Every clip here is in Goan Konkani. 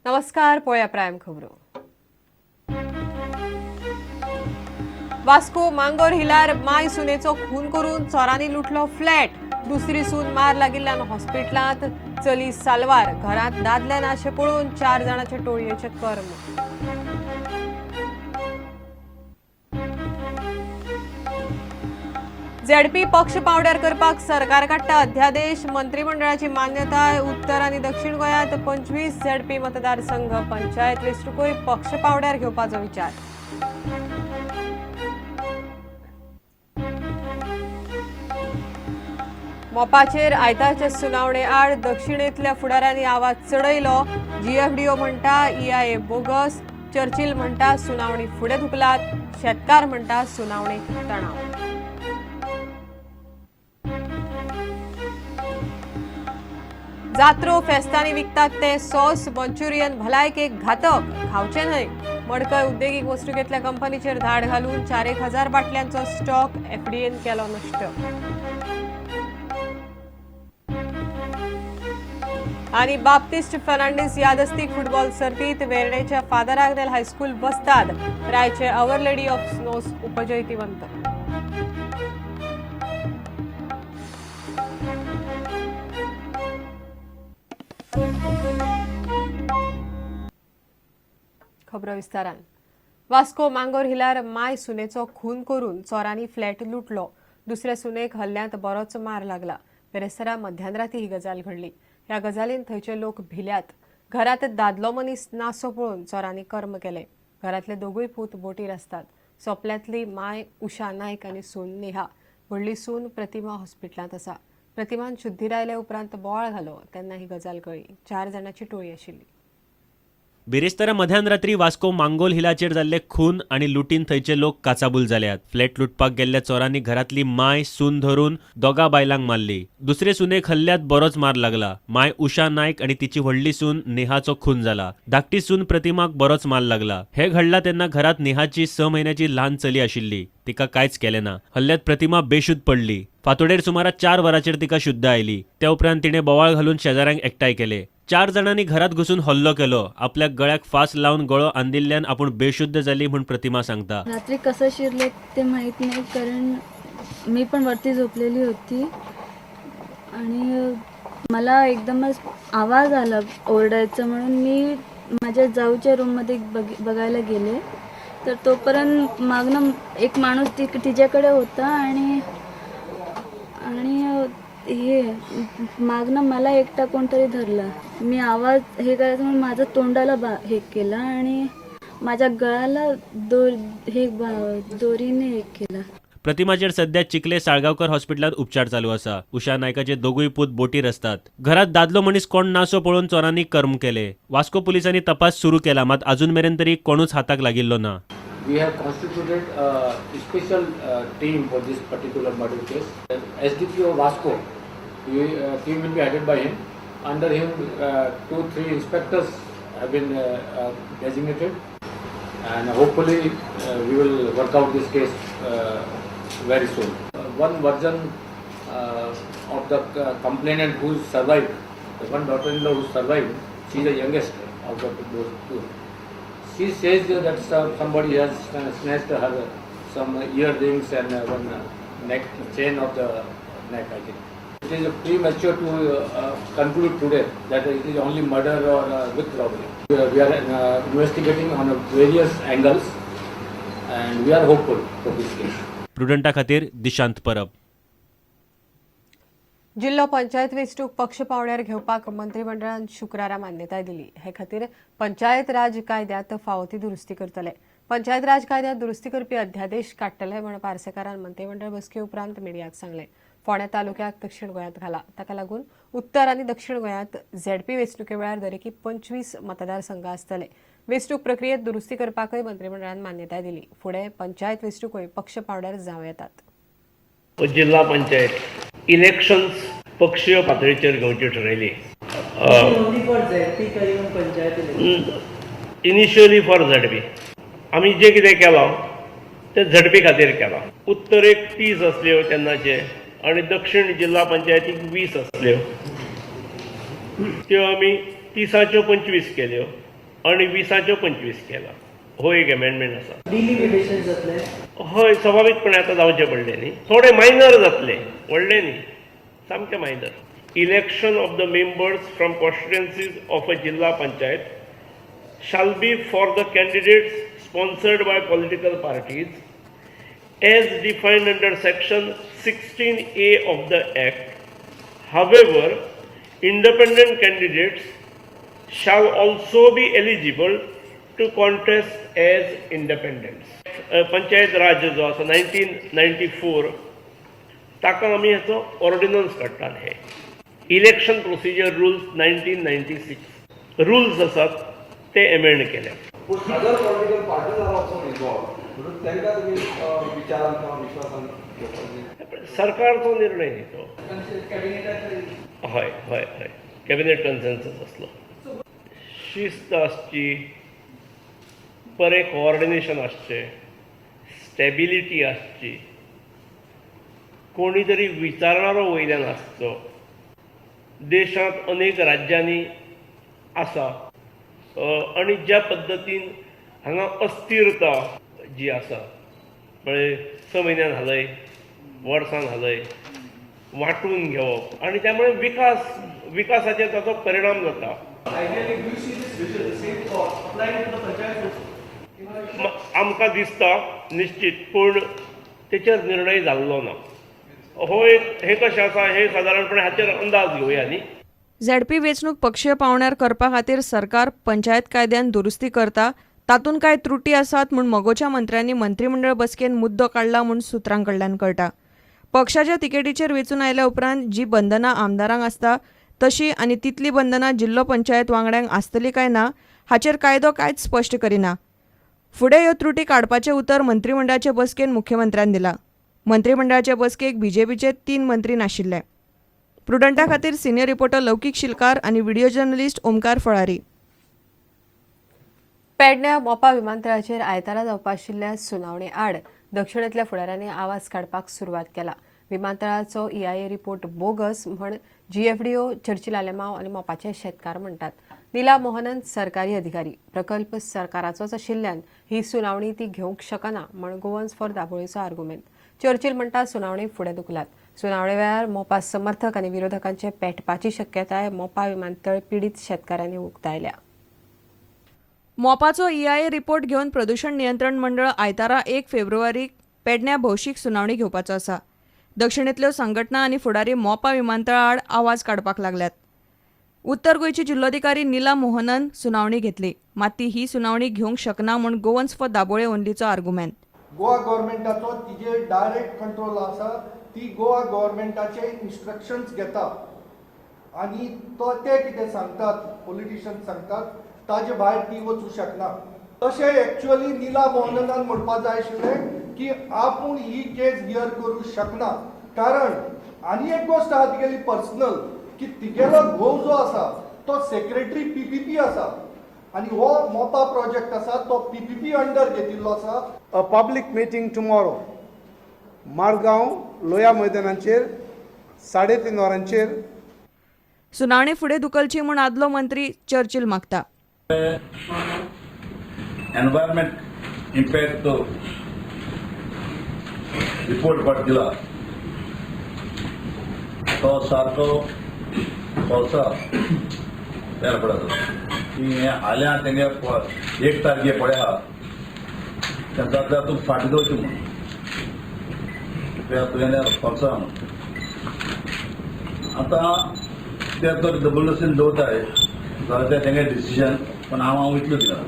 नमस्कार, पळया प्रायम खबरो. वास्को मांगोर हिलार माय सुनेचो खून करून चोरांनी लुटलो फ्लॅट. दुसरी सून मार लागिल्ल्यान हॉस्पिटलांत, चली साल्वार. घरात दादले नाशे पळोवन 4 जाणांचे टोळयेचे कर्म. झेडपी पक्ष पावड्यार करपाक सरकार काडटा अध्यादेश. मंत्रिमंडळाची मान्यताय. उत्तर आनी दक्षिण गोंयांत 25 झेडपी मतदारसंघ. पंचायत वेंचणुकोय पक्ष पावड्यार घेवपाचो विचार. मोपाचेर आयतारचे सुनावणे आड दक्षिणेंतल्या फुडाऱ्यांनी आवाज चडयलो. जीएफडीओ म्हणटा ईआयए बोगस. चर्चिल म्हणटा सुनावणी फुडें धुकलात. शेतकार म्हणटा सुनावणेक तणाव. जात्रो फेस्तांनी विकतात ते सॉस मंचुरियन भलायकेक घातक, खावचे न्हय. मडकय उद्देगीक वस्तुकेंतल्या कंपनीचेर धाड घालून 4,000 बाटल्यांचो स्टॉक एफडीएन केलो नश्ट. आनी बाप्तिस्ट फर्नांडीस यादस्तीक फुटबॉल सर्तीत वेर्णेच्या फादर आग्नेल हायस्कूल बसतात. रायचे our lady of snows उपजैतिवंत. खबरो विस्तारान. वास्को मांगोर हिलार माय सुनेचो खून करून चोरांनी फ्लॅट लुटलो. दुसऱ्या सुनेक हल्ल्यांत बरोच मार लागला. बेरेस्तारा मध्यानराती ही गजाल घडली. ह्या गजालीन थंयचे लोक भिल्यात. घरात दादलो मनीस नासो पळोवन चोरांनी कर्म केले. घरांतले दोगूय पूत बोटीर आसतात. सोपल्यांतली माय उषा नायक आनी सून नेहा. व्हडली सून प्रतिमा हॉस्पिटलांत आसा. प्रतिमान शुद्धीर आयले उपरांत बोवाळ घालो तेन्ना ही गजाल कळ्ळी. 4 जाणांची टोळी आशिल्ली. बिरेस्तारा मध्यानरात्री वास्को मांगोल हिलाचेर जाल्ले खून आनी लुटीन थंयचे लोक काचाबूल जाल्यात. फ्लॅट लुटपाक गेल्ल्या चोरांनी घरांतली माय सून धरून 2 बायलांक मारली. दुसरे सुनेक हल्ल्यात बरोच मार लागला. माय उषा नायक आनी तिची व्हडली सून नेहाचो खून जाला. धाकटी सून प्रतिमाक बरोच मार लागला. हे घडला तेन्ना घरात नेहाची 6 म्हयन्याची ल्हान चली आशिल्ली. तिका कांयच केलें ना. हल्ल्यात प्रतिमा बेशुद्ध पडली. फांतोडेर सुमारा 4 वरांचेर तिका शुद्ध आयली. त्या उपरांत तिणें बोवाळ घालून शेजाऱ्यांक एकठांय केले. 4 जाणांनी घरात घुसून हल्लो केलो. आपल्या गळ्याक फास लावन गळो अंदिल्ल्यान आपूण बेशुद्ध जाली म्हूण प्रतिमा सांगता. रात्री कसं शिरले ते माहीत नाही, कारण मी पण वरती झोपलेली होती आणि मला एकदमच आवाज आला ओरडायचा, म्हणून मी माझ्या जाऊच्या रूममध्ये बघायला गेले. तर तोपर्यंत मागणं एक माणूस तिच्याकडे होता आणि आणि हे मागणं मला एकटा कोणतरी धरला. मी आवाज हे करायचं म्हणून माझं तोंडाला हे केलं आणि माझ्या गळाला दोरीने हे केलं. प्रतिमाचेर सध्या चिखले साळगांवकर हॉस्पिटलात उपचार चालू आसा. उषा नायकाचे दोगूय पूत बोटीर आसतात. घरात दादलो मनीस कोण नासो पळोवन चोरांनी कर्म केले. वास्को पुलिसांनी तपास सुरू केला, मात अजून मेरेन तरी कोणूच हाताक लागिल्लो ना. We have constituted a special team for this particular murder case. SDPO Vasco, the team will be headed by him. Under him, 2-3 inspectors have been designated, and hopefully we will work out this case very soon. One version of the complainant who survived, the one daughter-in-law who survived, she is the youngest out of those two. She says that somebody has snatched her some earrings and one neck chain of the neck, I think. It is premature to conclude today that it is only murder or with robbery. We are investigating on various angles and we are hopeful for this case. प्रुडंटा खातीर दिशांत परब. जिल्लो पंचायत वेंचणूक पक्ष पावड्यार घेवपाक मंत्रिमंडळान शुक्रारा मान्यताय दिली. हे खातीर पंचायत राज कायद्यांत फावो ती दुरुस्ती करतले. पंचायत राज कायद्यांत दुरुस्ती करपी अध्यादेश काडटले म्हूण पार्सेकारान मंत्रिमंडळ बसके उपरांत मिडियाक सांगलें. फोंड्या तालुक्याक दक्षिण गोंयांत घाला. ताका लागून उत्तर आनी दक्षिण गोंयांत झेडपी वेंचणुके वेळार दरेकी 25 मतदारसंघ आसतले. वेंचणूक प्रक्रियेत दुरुस्ती करपाकय मंत्रिमंडळान मान्यताय दिली. फुडें पंचायत वेंचणुकोय पक्ष पावड्यार जावं येतात. जिल्हा पंचायत इलेक्शन्स पक्षीय पातळीचेर घेवची ठरयली. Initially for झडपी. आमी जे कितें केलां तें झडपी खातीर केलां. उत्तरेक 30 आसल्यो तेन्नाचे आनी दक्षिण जिल्हा पंचायतीक 20 आसल्यो, त्यो आमी 30च्यो 25 केल्यो. आनी 20च्यो 25 केला. हो एक अमेंडमेंट आसा. डिलिमिटेशन जातलें. हय, स्वाभावीकपणे आतां जावचें पडलें न्ही. थोडे मायनर जातले, व्हडले न्ही, सामकें minor. Election of the members from constituencies of a Zilla Panchayat shall be for the candidates sponsored by political parties as defined under section 16A of the Act. However, independent candidates shall also be eligible to contest as independents. Panchayat Raj जो आसा 1994, ताका आमी हाचो ऑर्डिनन्स काडटात. हे election procedure rules 1996 rules आसात, ते एमेंड केल्या. पूण other political parties are also involved, म्हणून तांकां तुमी विचारान किंवा विश्वासान घेवपाक जाय. सरकारचो निर्णय न्ही तो. हय हय हय, कॅबिनेट कन्सेन्सस आसलो. शिस्त आसची, बरें कोऑर्डिनेशन आसचें, स्टेबिलिटी आसची, कोणी तरी विचारणारो वयल्यान आसचो. देशांत अनेक राज्यांनी आसा. आनी ज्या पद्दतीन हांगा अस्थिरता जी आसा, म्हळ्यार 6 म्हयन्यान हालय, वर्सान हालय, वांटून घेवप आनी त्यामुळे विकासाचेर ताचो परिणाम जाता. Ideally, do you see this vision, the same thought, applying to the panchayat also? आमकां दिसता निश्चित, पूण तेचेर निर्णय जाल्लो ना. हो एक हे कशें आसा, हे सादारणपणे हाचेर अंदाज घेवया न्ही. झेडपी वेंचणूक पक्षीय पांवड्यार करपा खातीर सरकार पंचायत कायद्यान दुरुस्ती करता, तातूंत कांय त्रुटी आसात म्हूण मगोच्या मंत्र्यांनी मंत्रीमंडळ बसकेन मुद्दो काडला म्हूण सुत्रां कडल्यान कळटा. पक्षाच्या तिकेटीचेर वेंचून आयल्या उपरांत जी बंधनां आमदारांक आसता तशी आनी तितली बंधनां जिल्लो पंचायत वांगड्यांक आसतली काय ना, हाचेर कायदो कांयच स्पश्ट करिना. फुडें ह्यो त्रुटी काडपाचें उतर मंत्रीमंडळाचे बसकेन मुख्यमंत्र्यान दिलां. मंत्रीमंडळाचे बसकेक बीजेपीचे 3 मंत्री नाशिल्ले. प्रुडंटा खातीर सिनियर रिपोर्टर लौकीक शिलकार आनी व्हिडिओ जर्नलिस्ट ओमकार फळारी. पेडण्या मोपा विमानतळाचेर आयतारा जावपा आशिल्ल्या सुनावणे आड दक्षिणेंतल्या फुडाऱ्यांनी आवाज काडपाक सुरवात केला. विमानतळाचो ईआयए रिपोर्ट बोगस म्हण जीएफडीओ चर्चिल आलेमाव आनी मोपाचे शेतकार म्हणटात. निला मोहनन सरकारी अधिकारी, प्रकल्प सरकाराचोच आशिल्ल्यान ही सुनावणी ती घेवंक शकना म्हण गोवन्स फॉर दाबोळीचो आर्गुमेंत. चर्चिल म्हणटा, सुनावणी फुडें धुकलात. सुनावणे वेळार मोपा समर्थक आनी विरोधकांचे पेटपाची शक्यताय मोपा विमानतळ पिडीत शेतकारांनी उक्तायल्या. मोपाचो ईआयए रिपोर्ट घेवन प्रदूषण नियंत्रण मंडळ आयतारा 1 फेब्रुवारीक पेडण्या भौशीक सुनावणी घेवपाचो आसा. दक्षिणेंतल्यो संघटना आनी फुडारी मोपा विमानतळा आड आवाज काडपाक लागल्यात. उत्तर गोंयची जिल्लोधिकारी निला मोहनन सुनावणी घेतली, मात ती ही सुनावणी घेवंक शकना म्हूण गोवन्स फॉर दाबोळे ओनलीचो आर्गुमेंत. गोवा गव्हर्मेंटाचो तिजेर डायरेक्ट कंट्रोल आसा. ती गोवा गव्हर्मेंटाचे इन्स्ट्रक्शन्स घेता आनी तो ते कितें सांगतात, पॉलिटिशियन सांगतात, ताजे भायर ती वचूं शकना. तशें एक्चुअली निला मोहननान म्हणपा जाय आशिल्लें की आपूण ही केस here करूं शकना, कारण आनी एक गोश्ट आहा तिगेली पर्सनल, की तिगेलो घोव जो आसा तो सेक्रेटरी पीपीपी आसा आनी हो मोपा प्रोजेक्ट आसा तो पीपीपी अंडर घेतिल्लो आसा. A public meeting tomorrow Margao Loya मैदानाचेर 3:30 वरांचेर. सुनावणी फुडें धुकलची म्हूण आदलो मंत्री चर्चिल मागता. एनवायरमेंट इम्पॅक्ट रिपोर्ट पाट दिला तो सारको पावसा तयार पडत की हें आल्या तेंगे 1 तारखे पळय आहा, तेंका तूं फाटीं दवरची म्हूण त्या तुवें पावसा म्हणून. आतां ते तर जबरदस्तीन दवरताय जाल्यार ते तेंगे डिसिजन, पण हांव हांव इतलो दिना.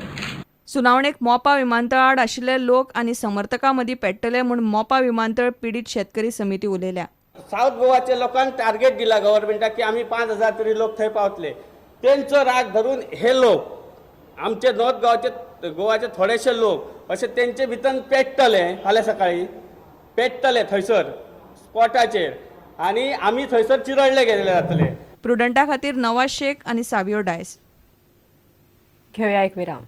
सुनावणेक मोपा विमानतळा आड आशिल्ले लोक आनी समर्थकां मदीं पेट्टले म्हूण मोपा विमानतळ पिडीत शेतकरी समिती उलयल्या. सावथ गोवाच्या लोकांक टार्गेट दिला गव्हर्मेंटाक की आमी 5000 तरी लोक थंय पावतले. तेंचो राग धरून हे लोक आमचे नॉर्थ गोवाचे गोवाचे थोडेशे लोक अशे तेंचे भितर पेट्टले. फाल्यां सकाळी पेट्टले थंयसर स्पॉटाचेर आनी आमी थंयसर चिरडले गेलेले जातले. प्रुडंटा खातीर नवाज शेख आनी सावियो डायस. घेवया एक विराम.